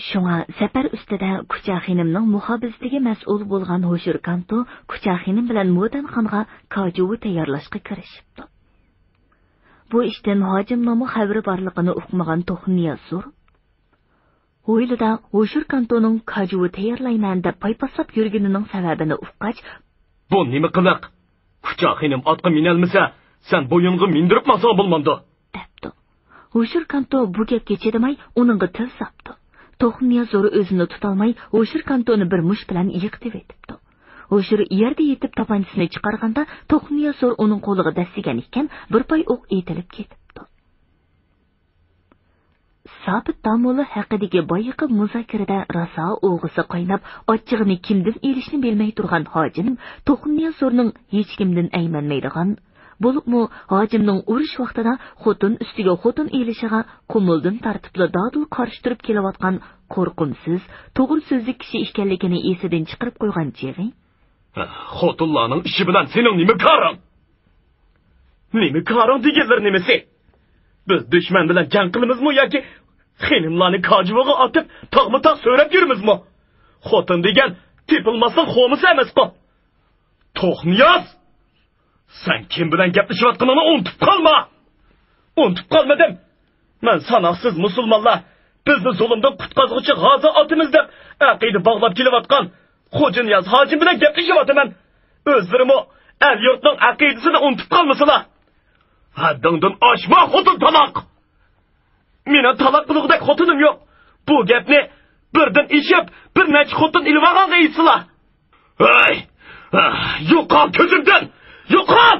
شۇڭا سەپەر ئۈستىدە كۇچا خېنىمنىڭ مۇھاپىزىتىگە مەسئۇل بولغان ھوشۇر كانتو كۇچا خېنىم بىلەن مودەنخانغا كاجۇۋا تەييارلاشقا كىرىشىپتۇ. بۇ ئىشتىن ھاجىمنىڭمۇ خەۋىرى بارلىقىنى ئۇقمىغان توخۇنىياز زور ھويلىدا ھوشۇر كانتونىڭ كاجۇۋا تەييارلايمەن دەپ پايپاسلاپ يۈرگىنىنىڭ سەۋەبىنى ئۇققاچ، بۇ نېمە قىلىق؟ كۇچا خېنىم ئاتقا مىنەلمىسە، سەن بويۇڭغا مىندۈرۈپ ماڭساڭ بولمامدۇ؟ دەپتۇ. ھوشۇر كانتو بۇ گەپكە چىدىماي، ئۇنىڭغا تىل ساپتۇ. توخۇنىياز زور ئۆزىنى تۇتالماي، ھوشۇر كانتونى بىر مۇش بىلەن يىقىتىۋېتىپتۇ. ھوشۇر يەردە يېتىپ تاپانچىسىنى چىقارغاندا، توخۇنىياز زور ئۇنىڭ قولىغا دەسسىگەن ئىكەن، بىر پاي ئوق ئېتىلىپ كېتىپتۇ. سابىت داموللا ھەققىدىكى بايىقى مۇزاكىرىدە راسا ئوغىسى قايناپ، ئاچچىقىنى كىمدىن ئېلىشنى بىلمەي تۇرغان ھاجىم توخۇنىياز زورنىڭ ھېچكىمدىن ئەيمەنمەيدىغان، بولۇپمۇ ھاجىمنىڭ ئۇرۇش ۋاقتىدا خوتۇن ئۈستىگە خوتۇن ئېلىشىغا قۇمۇلدىن تارتىپلا دادىل قارشى تۇرۇپ كېلىۋاتقان قورقۇمسىز، توغرا سۆزلۈك كىشى ئىكەنلىكىنى ئېسىدىن چىقىرىپ قويغان چېغى، خوتۇنلارنىڭ ئىشى بىلەن سېنىڭ نېمە كارىڭ؟ نېمە كارىڭ دېگەنلىرى نېمىسى؟ بىز دۈشمەن بىلەن جەڭ قىلىمىزمۇ ياكى خېنىملارنى كاجۇۋىغا ئاتىپ، تاغمۇ تاغ سۆرەپ يۈرىمىزمۇ؟ خوتۇن دېگەن تېپىلماسنىڭ خومىسى ئەمەسقۇ. توخۇنىياز! سەن كىم بىلەن گەپلىشىۋاتقىنىڭنى ئۇنتۇپ قالما! ئۇنتۇپ قالمىدىم. مەن ساناقسىز مۇسۇلمانلار بىزنى زۇلۇمدىن قۇتقازغۇچى غازى ئاتىمىز دەپ ئەقىدە باغلاپ كېلىۋاتقان خوجانىياز ھاجىم بىلەن گەپلىشىۋاتىمەن. ئۆزلىرىمۇ ئەل-يۇرتنىڭ ئەقىدىسىنى ئۇنتۇپ قالمىسىلا. ھەددىڭدىن ئاشما، خوتۇن تالاق! مېنىڭ تالاق قىلغۇدەك خوتۇنۇم يوق. بۇ گەپنى بىردىن ئېشىپ، بىر نەچچە خوتۇن ئېلىۋالغانغا ئېيتسىلا. ھەي! يوقال كۆزۈمدىن! يوقال!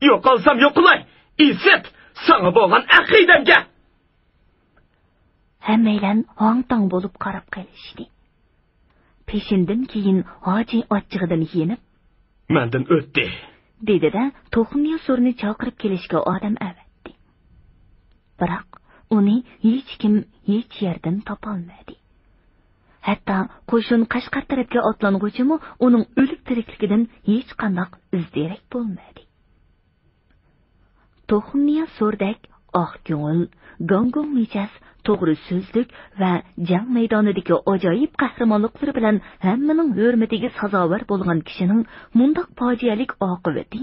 يوقالسام يوقىلاي، ئىسىت، ساڭا بولغان ئەقىدەمگە! ھەممەيلەن ھاڭ-تاڭ بولۇپ قاراپ قېلىشتى. پېشىندىن كېيىن ھاجى ئاچچىقىدىن يېنىپ، مەندىن ئۆتتى، دېدى-دە، توخۇنىياز زورنى چاقىرىپ كېلىشكە ئادەم ئەۋەتتى. بىراق، ئۇنى ھېچكىم ھېچ يەردىن تاپالمىدى. ھەتتا قوشۇن قەشقەر تەرەپكە ئاتلانغۇچىمۇ ئۇنىڭ ئۆلۈك-تىرىكلىكىدىن ھېچقانداق ئىز-دېرەك بولمىدى. توخۇنىياز زوردەك ئاق كۆڭۈل، گاڭگۇڭ مىجەز، توغرا سۆزلۈك ۋە جەڭ مەيدانىدىكى ئاجايىپ قەھرىمانلىقلىرى بىلەن ھەممىنىڭ ھۆرمىتىگە سازاۋەر بولغان كىشىنىڭ مۇنداق پاجىئەلىك ئاقىۋىتى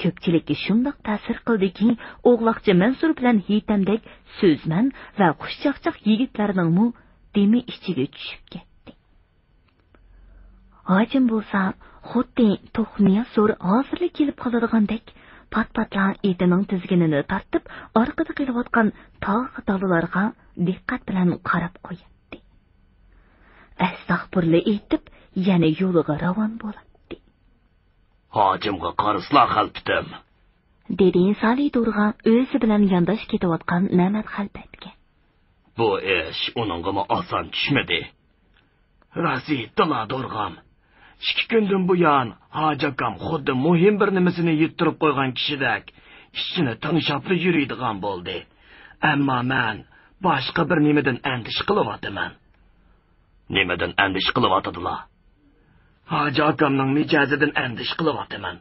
كۆپچىلىككە شۇنداق تەسىر قىلدىكى، ئوغلاقچى مەنسۇر بىلەن ھېيتەمدەك سۆزمەن ۋە خۇشچاقچاق يىگىتلەرنىڭمۇ دېمى ئىچىگە چۈشۈپ كەتتى. ھاجىم بولسا خۇددى توخۇنىياز زور ھازىرلا كېلىپ قالىدىغاندەك، پات-پاتلا ئېتىنىڭ تىزگىنىنى تارتىپ، ئارقىدا قېلىۋاتقان تاغ دالىلارغا دىققەت بىلەن قاراپ قوياتتى. ئەستەغپۇرۇللا ئېيتىپ، يەنە يولىغا راۋان بولاتتى. ھاجىمغا قارىسىلا، خەلپىتىم، دېدى سالى دورغا ئۆزى بىلەن يانداش كېتىۋاتقان مەمەت خەلپەتكە. بۇ ئىش ئۇنىڭغىمۇ ئاسان چۈشمىدى. راسىيىتتىلا دورغام. ئىككى كۈندىن بۇيان ھاجى ئاكام خۇددى مۇھىم بىر نېمىسىنى يىتتۈرۈپ قويغان كىشىدەك ئىچىنى تىڭشاپلا يۈرىدىغان بولدى. ئەمما مەن باشقا بىر نېمىدىن ئەندىشە قىلىۋاتىمەن. نېمىدىن ئەندىشە قىلىۋاتىدىلا؟ ھاجى ئاكامنىڭ مىجەزىدىن ئەندىشە قىلىۋاتىمەن.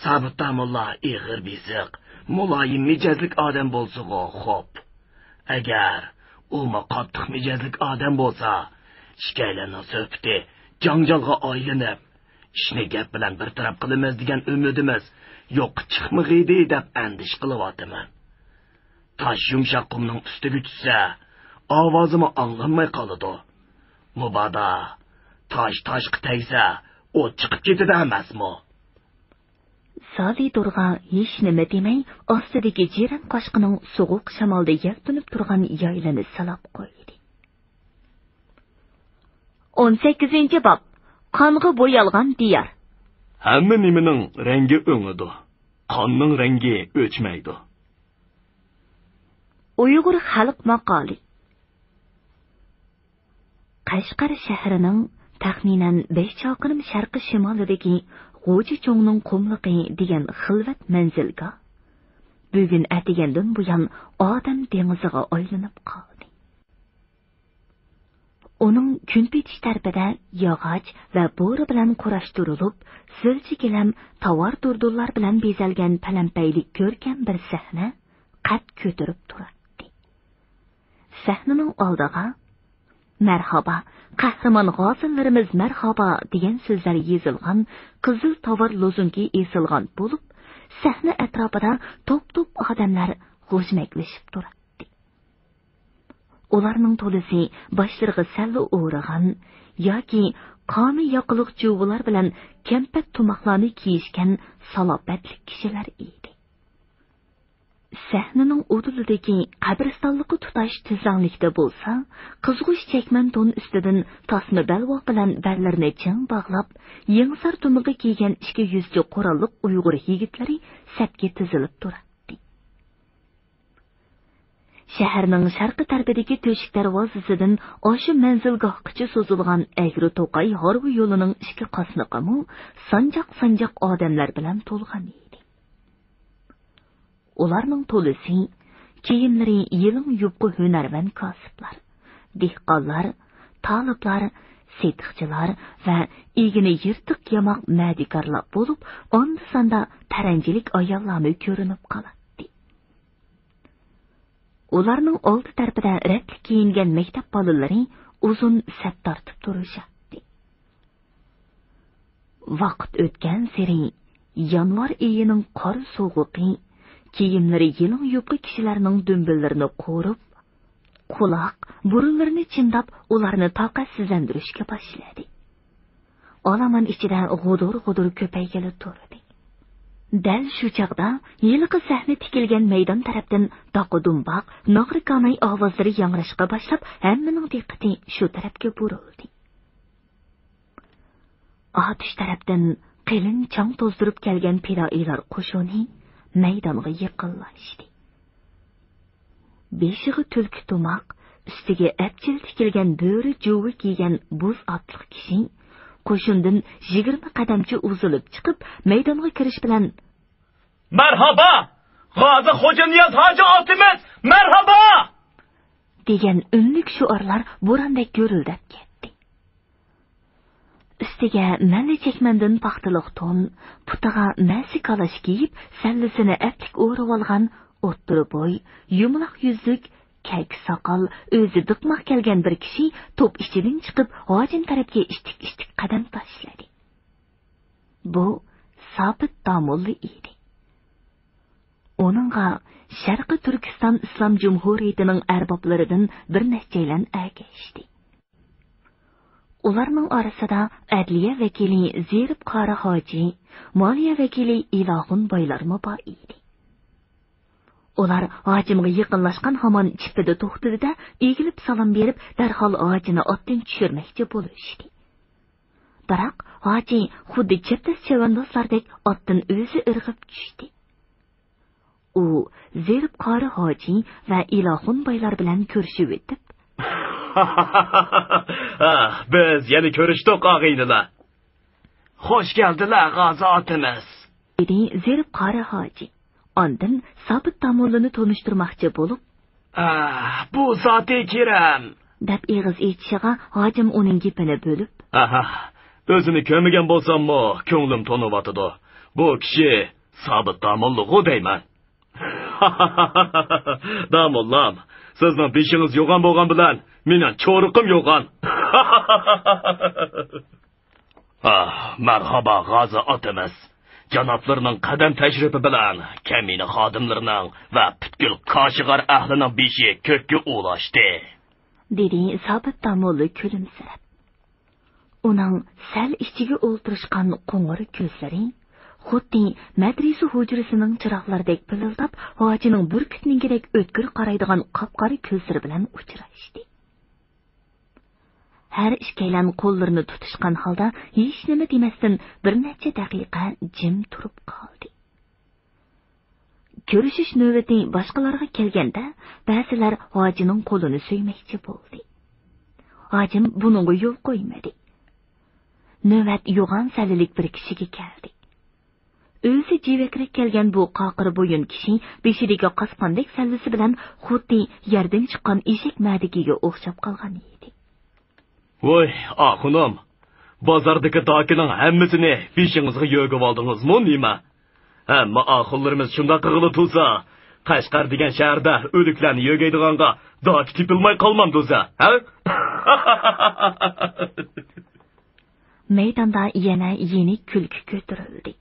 سابىت داموللا ئېغىر بېسىق، مۇلايىم مىجەزلىك ئادەم بولسىغۇ خوپ. ئەگەر ئۇمۇ قاتتىق مىجەزلىك ئادەم بولسا، ئىككىيلەننىڭ سۆھبىتى جاڭجالغا ئايلىنىپ، ئىشنى گەپ بىلەن بىر تەرەپ قىلىمىز دېگەن ئۈمىدىمىز يوققا چىقمىغىيدى دەپ ئەندىشە قىلىۋاتىمەن. تاش يۇمشاق قۇمنىڭ ئۈستىگە چۈشسە، ئاۋازىمۇ ئاڭلانماي قالىدۇ. مۇبادا تاش تاشقا تەگسە، ئوت چىقىپ كېتىدۇ ئەمەسمۇ؟ سالى دورغا ھېچنېمە دېمەي، ئاستىدىكى جىرەن قاشقىنىڭ سوغۇق شامالدا يەلپۈنۈپ تۇرغان يايلىنى سىلاپ قويدى. ئون سەككىزىنچى باب. قانغا بويالغان دىيار. ھەممە نېمىنىڭ رەڭگى ئۆڭىدۇ. قاننىڭ رەڭگى ئۆچمەيدۇ. ئۇيغۇر خەلق ماقالى. قەشقەر شەھىرىنىڭ تەخمىنەن بەش چاقىرىم شەرقىي شىمالىدىكى غوجىچوڭنىڭ قۇملۇقى دېگەن خىلۋەت مەنزىلگاھ بۈگۈن ئەتىگەندىن بۇيان ئادەم دېڭىزىغا ئايلىنىپ قالدى. ئۇنىڭ كۈنپېتىش تەرىپىدە ياغاچ ۋە بورا بىلەن قۇراشتۇرۇلۇپ، زىلچە گىلەم، تاۋار دۇردۇنلار بىلەن بېزەلگەن پەلەمپەيلىك كۆركەم بىر سەھنە قەد كۆتۈرۈپ تۇراتتى. سەھنىنىڭ ئالدىغا «مەرھابا، قەھرىمان غازىلىرىمىز مەرھابا» دېگەن سۆزلەر يېزىلغان قىزىل تاۋار لوزۇنكى ئېسىلغان بولۇپ، سەھنە ئەتراپىدا توپ-توپ ئادەملەر غۇژمەكلىشىپ تۇراتتى. ئۇلارنىڭ تولىسى باشلىرىغا سەللە ئورىغان ياكى قامى ياقىلىق جۇۋىلار بىلەن كەمپەت تۇماقلارنى كىيىشكەن سالاپەتلىك كىشىلەر ئىدى. سەھنىنىڭ ئۇدۇلىدىكى قەبرىستانلىققا تۇتاش تۈزلەڭلىكتە بولسا، قىزغۇچ چەكمەن تون ئۈستىدىن تاسما بەلۋاغ بىلەن بەللىرىنى چىڭ باغلاپ، يېڭىسار تۇمىقى كىيگەن ئىككى يۈزچە قوراللىق ئۇيغۇر يىگىتلىرى سەپكە تىزىلىپ تۇراتتى. شەھەرنىڭ شەرقىي تەرىپىدىكى تۆشۈك دەرۋازىسىدىن ئاشۇ مەنزىلگاھقىچە سوزۇلغان ئەگرى توقاي ھارۋا يولىنىڭ ئىككى قاسنىقىمۇ سانجاق-سانجاق ئادەملەر بىلەن تولغان ئىدى. ئۇلارنىڭ تولىسى كىيىملىرى يېلىڭ يۇپقا ھۈنەرۋەن كاسىپلار، دېھقانلار، تالىپلار، سېتىقچىلار ۋە ئىگىنى يىرتىق ياماق مەدىكارلار بولۇپ، ئاندا-ساندا پەرەنجىلىك ئاياللارمۇ كۆرۈنۈپ قالاتتى. ئۇلارنىڭ ئالدى تەرىپىدە رەتلىك كىيىنگەن مەكتەپ بالىلىرى ئۇزۇن سەپ تارتىپ تۇرۇشاتتى. ۋاقىت ئۆتكەنسېرى يانۋار ئېيىنىڭ قار سوغۇقى كىيىملىرى يېلىڭ يۇپقا كىشىلەرنىڭ دۈمبىلىرىنى قورۇپ، قۇلاق، بۇرۇنلىرىنى چىمداپ، ئۇلارنى تاقەتسىزلەندۈرۈشكە باشلىدى. ئالامان ئىچىدە غۇدۇر-غۇدۇر كۆپەيگىلى تۇردى. دەل شۇ چاغدا ھېلىقى سەھنە تىكىلگەن مەيدان تەرەپتىن داقا-دۇمباق، ناغرا-كاناي ئاۋازلىرى ياڭراشقا باشلاپ، ھەممىنىڭ دىققىتى شۇ تەرەپكە بۇرۇلدى. ئاتۇش تەرەپتىن قېلىن چاڭ توزدۇرۇپ كەلگەن پىدائىيلار قوشۇنى مەيدانغا يېقىنلاشتى. بېشىغا تۈلكە تۇماق، ئۈستىگە ئەپچىل تىكىلگەن بۆرە جۇۋا كىيگەن بوز ئاتلىق كىشى قوشۇندىن يىگىرمە قەدەمچە ئۇزىلىپ چىقىپ، مەيدانغا كىرىش بىلەن، «مەرھابا! غازى خوجانىياز ھاجى ئاتىمىز! مەرھابا!» دېگەن ئۈنلۈك شوئارلار بوراندەك گۈرۈلدەپ كەتتى. ئۈستىگە مەللە چەكمەندىن پاختىلىق تون، پۇتىغا مەسە كالاش كىيىپ، سەللىسىنى ئەپلىك ئورىۋالغان ئوتتۇرا بوي، يۇمىلاق يۈزلۈك، كەك ساقال، ئۆزى دىقماق كەلگەن بىر كىشى توپ ئىچىدىن چىقىپ، ھاجىم تەرەپكە ئىتتىك-ئىتتىك قەدەم تاشلىدى. بۇ سابىت داموللا ئىدى. ئۇنىڭغا شەرقىي تۈركىستان ئىسلام جۇمھۇرىيىتىنىڭ ئەربابلىرىدىن بىر نەچچەيلەن ئەگەشتى. ئۇلارنىڭ ئارىسىدا ئەدلىيە ۋەكىلى زېرىپ قارى ھاجى، مالىيە ۋەكىلى ئىلاخۇن بايلارمۇ بار ئىدى. ئۇلار ھاجىمغا يېقىنلاشقان ھامان چىپپىدە توختىدى-دە، ئېگىلىپ سالام بېرىپ، دەرھال ھاجىنى ئاتتىن چۈشۈرمەكچى بولۇشتى. بىراق، ھاجى خۇددى چەپدەس چەۋەندازلاردەك ئاتتىن ئۆزى ئىرغىپ چۈشتى. ئۇ زېرىپ قارى ھاجى ۋە ئىلاخۇن بايلار بىلەن كۆرۈشۈۋېتىپ، «ھە، بىز يەنە كۆرۈشتۇق، ئاغىنىلەر. خوش كەلدىلەر، غازى ئاتىمىز.» دېدى زېرىپ قارى ھاجى. ئاندىن سابىت داموللىنى تونۇشتۇرماقچى بولۇپ، «ئە، بۇ زاتى كىرەم.» دەپ ئېغىز ئېچىشىغا، ھاجىم ئۇنىڭ گېپىنى بۆلۈپ، «ئاھا، ئۆزىنى كۆرمىگەن بولساممۇ، كۆڭلۈم تونۇۋاتىدۇ. بۇ كىشى سابىت داموللىغۇ دەيمەن.» «داموللام، سىزنىڭ بېشىڭىز يوغان بولغان بىلەن، مېنىڭ چورۇقۇم يوغان.» «ئاھ، مەرھابا، غازى ئاتىمىز. جانابلىرىنىڭ قەدەم تەشرىپى بىلەن كەمىنە خادىملىرىنىڭ ۋە پۈتكۈل كاشىغار ئەھلىنىڭ بېشى كۆككە ئۇلاشتى. دېدى سابىت داموللا كۈلۈمسىرەپ. ئۇنىڭ سەل ئىچىگە ئولتۇرۇشقان قوڭۇر كۆزلىرى خۇددى مەدرىسە ھۇجرىسىنىڭ چىراغلىرىدەك پىلىلداپ، ھاجىنىڭ بۈركۈتنىڭكىدەك ئۆتكۈر قارايدىغان قاپقارا كۆزلىرى بىلەن ئۇچراشتى. ھەر ئىككىيلەن قوللىرىنى تۇتۇشقان ھالدا ھېچنېمە دېمەستىن بىر نەچچە دەقىقە جىم تۇرۇپ قالدى. كۆرۈشۈش نۆۋىتى باشقىلارغا كەلگەندە، بەزىلەر ھاجىنىڭ قولىنى سۆيمەكچى بولدى. ھاجىم بۇنىڭغا يول قويمىدى. نۆۋەت يوغان سەللىلىك بىر كىشىگە كەلدى. ئۆزى جىۋەكرەك كەلگەن بۇ قاقىر بويۇن كىشى بېشىدىكى قاسقاندەك سەللىسى بىلەن خۇددى يەردىن چىققان ئېشەك مەدىكىگە ئوخشاپ قالغان ئىدى. ۋوي، ئاخۇنۇم، بازاردىكى داكىنىڭ ھەممىسىنى بېشىڭىزغا يۆگىۋالدىڭىزمۇ نېمە؟ ھەممە ئاخۇنلىرىمىز شۇنداق قىلغىلى تۇرسا، قەشقەر دېگەن شەھەردە ئۆلۈكلەرنى يۆگەيدىغانغا داكا تېپىلماي قالمامدۇ زە، ھە؟ مەيداندا يەنە يېنىك كۈلكە كۆتۈرۈلدى.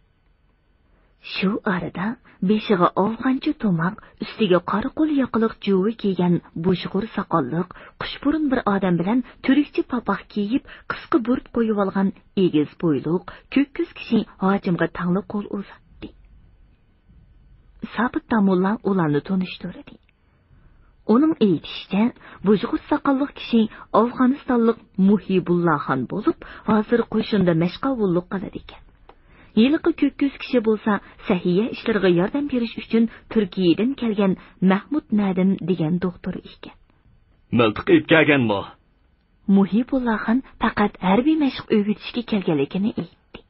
شۇ ئارىدا بېشىغا ئافغانچە تۇماق، ئۈستىگە قارا قول ياقىلىق جۇۋا كىيگەن بۇژغۇر ساقاللىق، قۇشبۇرۇن بىر ئادەم بىلەن تۈركچە پاپاق كىيىپ، قىسقا بۇرۇت قويۇۋالغان ئېگىز بويلۇق، كۆك كۆز كىشى ھاجىمغا تەڭلا قول ئۇزاتتى. سابىت داموللا ئۇلارنى تونۇشتۇردى. ئۇنىڭ ئېيتىشىچە، بۇژغۇر ساقاللىق كىشى ئافغانىستانلىق مۇھىبۇللا خان بولۇپ، ھازىر قوشۇندا مەشقاۋۇللۇق قىلىدىكەن. ھېلىقى كۆك كۆز كىشى بولسا سەھىيە ئىشلىرىغا ياردەم بېرىش ئۈچۈن تۈركىيەدىن كەلگەن مەھمۇد نەدىم دېگەن دوختۇر ئىكەن. مىلتىق ئېلىپ كەلگەنمۇ؟ مۇھىبۇللا خان پەقەت ھەربىي مەشىق ئۆگىتىشكە كەلگەنلىكىنى ئېيتتى.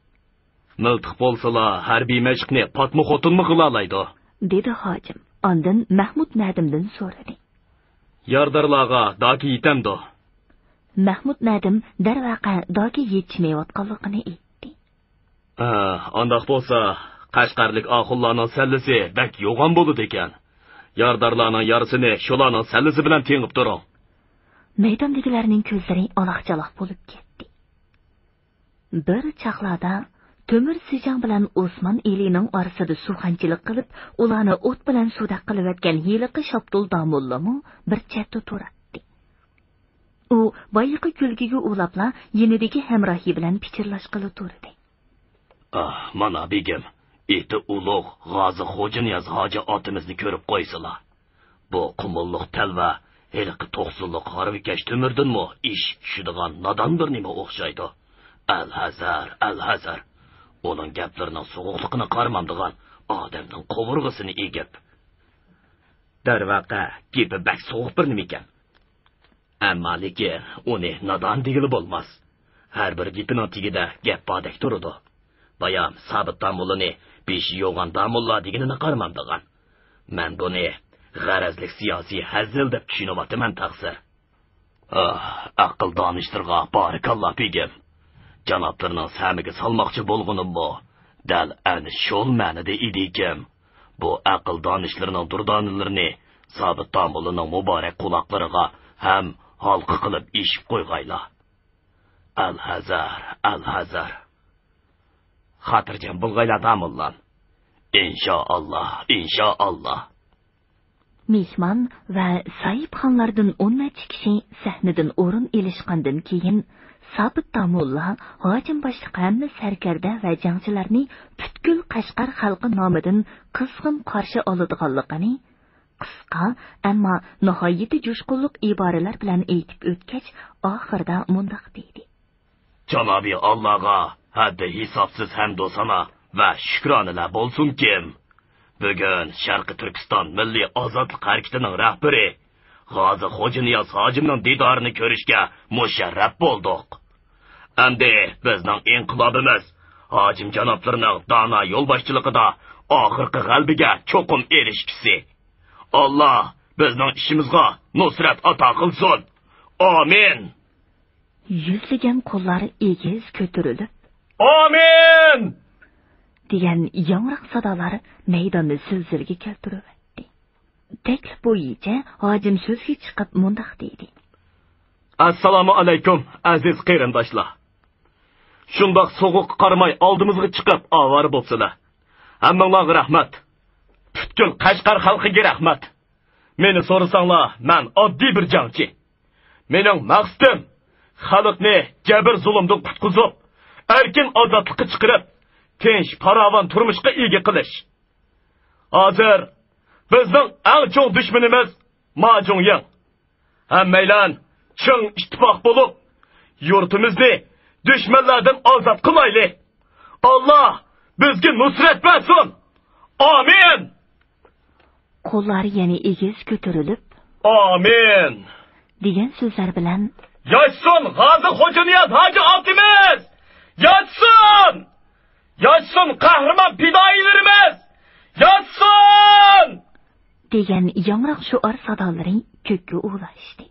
مىلتىق بولسىلا، ھەربىي مەشىقنى پاتما خوتۇنمۇ قىلالايدۇ؟ دېدى ھاجىم. ئاندىن مەھمۇد نەدىمدىن سورىدى. يارىدارلارغا داكا يېتەمدۇ؟ مەھمۇد نەدىم دەرۋەقە داكا يېتىشمەيۋاتقانلىقىنى ئېيتتى. ھە، ئانداق بولسا، قەشقەرلىك ئاخۇنلارنىڭ سەللىسى بەك يوغان بولىدىكەن. يارىدارلارنىڭ يارىسىنى شۇلارنىڭ سەللىسى بىلەن تېڭىپ تۇرۇڭ. مەيداندىكىلەرنىڭ كۆزلىرى ئالاقچالاق بولۇپ كەتتى. بىر چاغلاردا تۆمۈر سىجاڭ بىلەن ئوسمان ئېلىنىڭ ئارىسىدا سۇخەنچىلىك قىلىپ، ئۇلارنى ئوت بىلەن سۇدەك قىلىۋەتكەن ھېلىقى شاپتۇل داموللىمۇ بىر چەتتە تۇراتتى. ئۇ بايىقى كۈلكىگە ئۇلاپلا يېنىدىكى ھەمراھى بىلەن پىچىرلاشقىلى تۇردى. ئاھ، مانا بېگىم، ئېتى ئۇلۇغ غازى خوجانىياز ھاجى ئاتىمىزنى كۆرۈپ قويسىلا. بۇ قۇمۇللۇق تەلۋە ھېلىقى توقسۇنلۇق ھارۋىكەش تۆمۈردىنمۇ ئېشىپ چۈشىدىغان نادان بىر نېمە ئوخشايدۇ. ئەلھەزەر، ئەلھەزەر! ئۇنىڭ گەپلىرىنىڭ سوغۇقلۇقىنى قارىمامدىغان، ئادەمنىڭ قوۋۇرغىسىنى ئېگىپ. دەرۋەقە، گېپى بەك سوغۇق بىر نېمىكەن. ئەمما لېكىن ئۇنى نادان دېگىلى بولماس. ھەر بىر گېپىنىڭ تېگىدە گەپ باردەك تۇرىدۇ. بايام سابىت داموللىنى بېشى يوغان داموللا دېگىنىنى قارىمامدىغان. مەن بۇنى غەرەزلىك سىياسىي ھەزىل دەپ چۈشىنىۋاتىمەن تەقسىر. ئاھ، ئەقىل دانىشلىرىغا بارىكاللا بېگىم. جانابلىرىنىڭ سەمىگە سالماقچى بولغىنىممۇ دەل ئەنە شۇ مەنىدە ئىدىكىم. بۇ ئەقىل دانىشلىرىنىڭ دۇردانىلىرىنى سابىت داموللىنىڭ مۇبارەك قۇلاقلىرىغا ھەم ھالقا قىلىپ ئېشىپ قويغايلا. ئەلھەزەر، ئەلھەزەر! خاتىرجەم بولغايلا داموللام. ئىنشائاللا، ئىنشائاللا! مېھمان ۋە ساھىبخانلاردىن ئون نەچچە كىشى سەھنىدىن ئورۇن ئېلىشقاندىن كېيىن، سابىت داموللا ھاجىم باشلىق ھەممە سەركەردە ۋە جەڭچىلەرنى پۈتكۈل قەشقەر خەلقى نامىدىن قىزغىن قارشى ئالىدىغانلىقىنى قىسقا، ئەمما ناھايىتى جۇشقۇنلۇق ئىبارىلەر بىلەن ئېيتىپ ئۆتكەچ، ئاخىرىدا مۇنداق دېدى. جانابى ئاللاغا ھەددى ھېسابسىز ھەمدۇسانا ۋە شۈكرانىلەر بولسۇنكىن! بۈگۈن شەرقىي تۈركىستان مىللىي ئازادلىق ھەرىكىتىنىڭ رەھبىرى غازى خوجانىياز ھاجىمنىڭ دىدارىنى كۆرۈشكە مۇشەررەپ بولدۇق. ئەمدى بىزنىڭ ئىنقىلابىمىز ھاجىم جانابلىرىنىڭ دانا يولباشچىلىقىدا ئاخىرقى غەلىبىگە چوقۇم ئېرىشكۈسى. ئاللا بىزنىڭ ئىشىمىزغا نۇسرەت ئاتا قىلسۇن. ئامىن! يۈزلىگەن قوللار ئېگىز كۆتۈرۈلۈپ، ئامىن! دېگەن ياڭراق سادالار مەيداننى زىلزىلىگە كەلتۈرۈۋەتتى. تەكلىپ بويىچە ھاجىم سۆزگە چىقىپ مۇنداق دېدى. ئەسسالامۇ ئەلەيكۇم، ئەزىز قېرىنداشلار! شۇنداق سوغۇققا قارىماي ئالدىمىزغا چىقىپ ئاۋارە بوپسىلە. ھەممىڭلارغا رەھمەت. پۈتكۈل قەشقەر خەلقىگە رەھمەت. مېنى سورىساڭلار، مەن ئاددىي بىر جەڭچى. مېنىڭ مەقسىتىم، خەلقنى جەبىر-زۇلۇمدىن قۇتقۇزۇپ، ئەركىن ئازادلىققا چىقىرىپ، تىنچ، پاراۋان تۇرمۇشقا ئىگە قىلىش. ھازىر بىزنىڭ ئەڭ چوڭ دۈشمىنىمىز ما جۇڭيىڭ. ھەممەيلەن چىڭ ئىتتىپاق بولۇپ، يۇرتىمىزنى دۈشمەنلەردىن ئازاد قىلايلى. ئاللا بىزگە نۇسرەت بەرسۇن. ئامىن! قوللار يەنە ئېگىز كۆتۈرۈلۈپ، ئامىن! دېگەن سۆزلەر بىلەن، ياشىسۇن غازى خوجانىياز ھاجى ئاكىمىز! ياشىسۇن! ياشىسۇن قەھرىمان پىدائىيلىرىمىز! ياشىسۇن! دېگەن ياڭراق شوئار سادالىرى كۆككە ئۇلاشتى.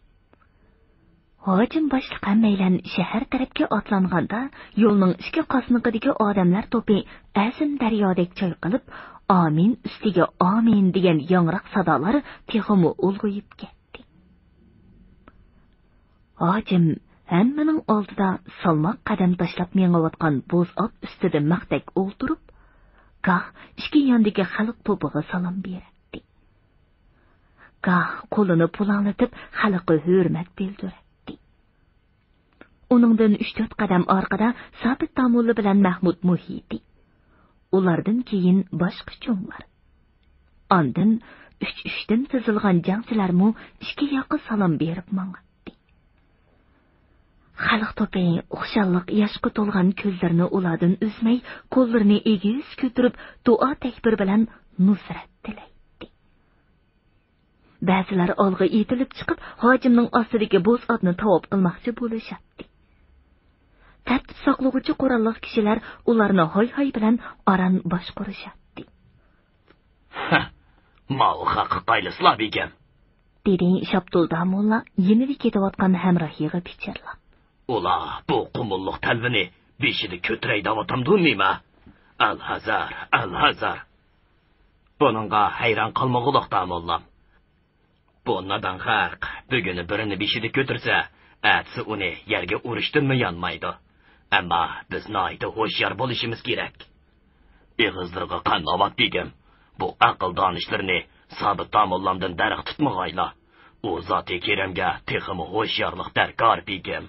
ھاجىم باشلىق ھەممەيلەن شەھەر تەرەپكە ئاتلانغاندا، يولنىڭ ئىككى قاسنىقىدىكى ئادەملەر توپى ئەزىم دەريادەك چايقىلىپ، ئامىن ئۈستىگە ئامىن دېگەن ياڭراق سادالار تېخىمۇ ئۇلغىيىپ كەتتى. ھاجىم ھەممىنىڭ ئالدىدا سالماق قەدەم تاشلاپ مېڭىۋاتقان بوز ئات ئۈستىدە مىختەك ئولتۇرۇپ، گاھ ئىككى ياندىكى خەلق توپىغا سالام بېرەتتى، گاھ قولىنى پۇلاڭلىتىپ خەلققە ھۆرمەت بىلدۈرەتتى. ئۇنىڭدىن ئۈچ-تۆت قەدەم ئارقىدا سابىت داموللا بىلەن مەھمۇد مۇھىتى، ئۇلاردىن كېيىن باشقا چوڭلار. ئاندىن ئۈچ-ئۈچتىن تىزىلغان جەڭچىلەرمۇ ئىككى ياققا سالام بېرىپ ماڭاتتى. خەلق توپى خۇشاللىق ياشقا تولغان كۆزلىرىنى ئۇلاردىن ئۈزمەي، قوللىرىنى ئېگىز كۆتۈرۈپ، دۇئا تەكبىر بىلەن نۇسرەت تىلەيتتى. بەزىلەر ئالغا ئېتىلىپ چىقىپ، ھاجىمنىڭ ئاستىدىكى بوز ئاتنى تاۋاپ قىلماقچى بولۇشاتتى. تەرتىپ ساقلىغۇچى قوراللىق كىشىلەر ئۇلارنى ھاي-ھاي بىلەن ئاران باشقۇرۇشاتتى. ھە، ماۋۇ خەققە قايلىسىلا، بېگىم؟ دېدى شاپتۇل داموللا يېنىدا كېتىۋاتقان ھەمراھىغا پىچىرلاپ. ئۇلار بۇ قۇمۇللۇق تەلۋىنى بېشىدا كۆتۈرەي دەۋاتامدۇ نېمە؟ ئەلھەزەر، ئەلھەزەر! بۇنىڭغا ھەيران قالمىغۇلۇق، داموللام. بۇ نادان خەق بۈگۈنى بىرىنى بېشىدا كۆتۈرسە، ئەتىسى ئۇنى يەرگە ئۇرۇشتىنمۇ يانمايدۇ. ئەمما بىز ناھايىتى ھوشيار بولۇشىمىز كېرەك. ئېغىزلىرىغا قان ئاۋات، بېگىم. بۇ ئەقىل دانىشلىرىنى سابىت داموللامدىن دەرەخ تۇتمىغايلا. ئۇ زاتى كېرەمگە تېخىمۇ ھوشيارلىق دەركار، بېگىم.